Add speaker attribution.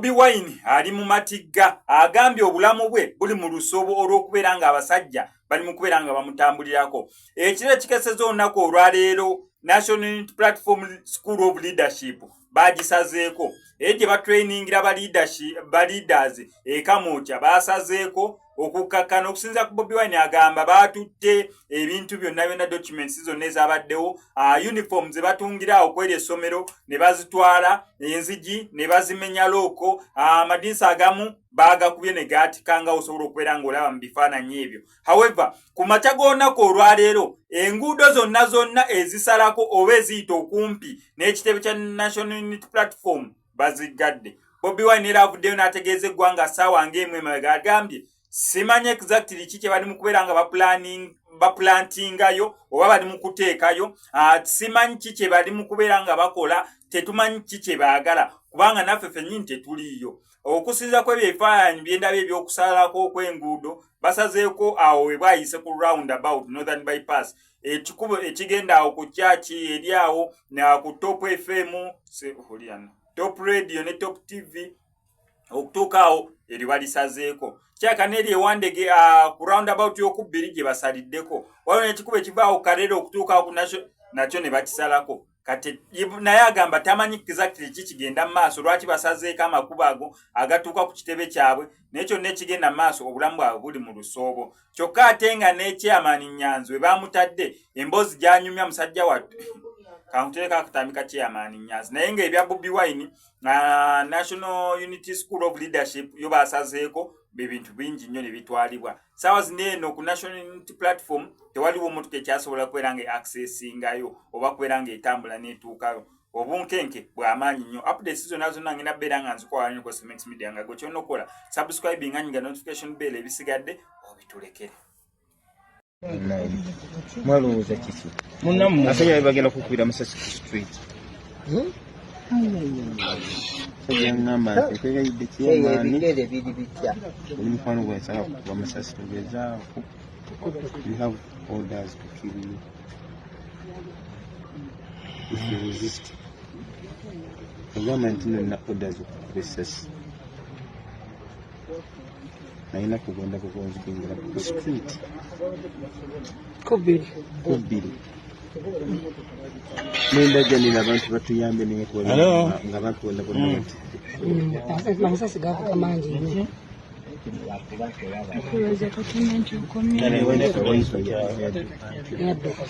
Speaker 1: Bobi Wine ali mu matigga, agambye obulamu bwe buli mu lusobo olw'okubeera ng'abasajja bali mu kubeera nga bamutambulirako. Ekiro ekikeseza olunaku olwaleero, National Unity Platform School of Leadership bagisazeeko, era gye batrainingira ba leaders e Kamwokya basazeeko okukkakkana. Okusinza ku Bobi Wine, agamba baatutte ebintu byonna byonna, documents zonna ezabaddewo, uniform ze batungira awo kweri essomero ne bazitwala, enzigi ne bazimenya, lock, amadinisa agamu baagakubye ne gaatika, nga osobola okubeera ng'olaba mu bifaananyi ebyo. However, ku makya g'olunaku olwaleero, enguudo zonna zonna ezisalako oba eziyita okumpi n'ekitebe kya National Unity Platform baziggadde. Bobi Wine era avuddeyo n'ategeeza eggwanga ssaawa ng'emu emabega, agambye simanyi exactly ki kye bali mu kubeera nga baplantingayo oba bali mu kuteekayo. Simanyi ki kye bali mu kubeera nga bakola, tetumanyi ki kye baagala, kubanga naffe ffennyini tetuliiyo. Okusinza ku ebyo ebifaananyi byendabye ebyokusalako okw'enguudo, basazeeko awo we bwayise ku round about Northern Bypass, ekikubo ekigenda awo ku kyaki eri awo ku Top FM, Top Radio ne Top TV okutuuka awo, eryo balisazeeko. Kyaka n'eri ewandege ku roundabout y'okubbiri gye basaliddeko, waliwo n'ekikubo ekivaawo Karere okutuuka ku nakyo ne bakisalako. Kati naye agamba tamanyi exactly ki kigenda mu maaso, lwaki basazeeko amakubo ago agatuuka ku kitebe kyabwe, naye kyonna ekigenda mu maaso, obulamu bwabwe buli mu lusoobo. Kyokka ate nga ne chairman Nyanzi we bamutadde, emboozi gyanyumya musajja wattu, kankutereko akatambi ka chairman Nyanzi. Naye ng'ebya Bobi Wine, National Unity School of Leadership yo basazeeko ebintu bingi nnyo ne bitwalibwa. Saawa zino eno ku National Unity Platform tewaliwo motoka ekyasobola kubeera nga accessingayo oba kubeera nga etambula n'etuukayo. Obunkenke bw'amaanyi nnyo. Updates zonna zonna ngenda beera nga nzikola nnyo ku Smex Media, nga gwe kyonna okukola subscribing, anyiga notification bell, ebisigadde obitulekere.
Speaker 2: Mwalowooza kiki?
Speaker 3: Munnammwe.
Speaker 2: Abasajja bagenda kukubira masasi ku street. Yaŋŋamba nti okwegayidde chairman,
Speaker 3: Ebigere biri bitya?
Speaker 2: Oli mukwano gwe, nsaba kukuba masasi, togezaako. You have orders to kill you if you resist. Agamba nti nonna orders okukuba essasi, nalina kugonda bugonzi kuyingira ku street.
Speaker 4: Kubiri.
Speaker 2: Kubbiri nendajja nina abantu batuyambe, naye
Speaker 3: Hello?
Speaker 2: nga abantu bonna bonna batidde.
Speaker 4: Amasasi gavuga mangi nnyo.
Speaker 5: Kulowooza katono nti okomyewo.
Speaker 4: Yadduka.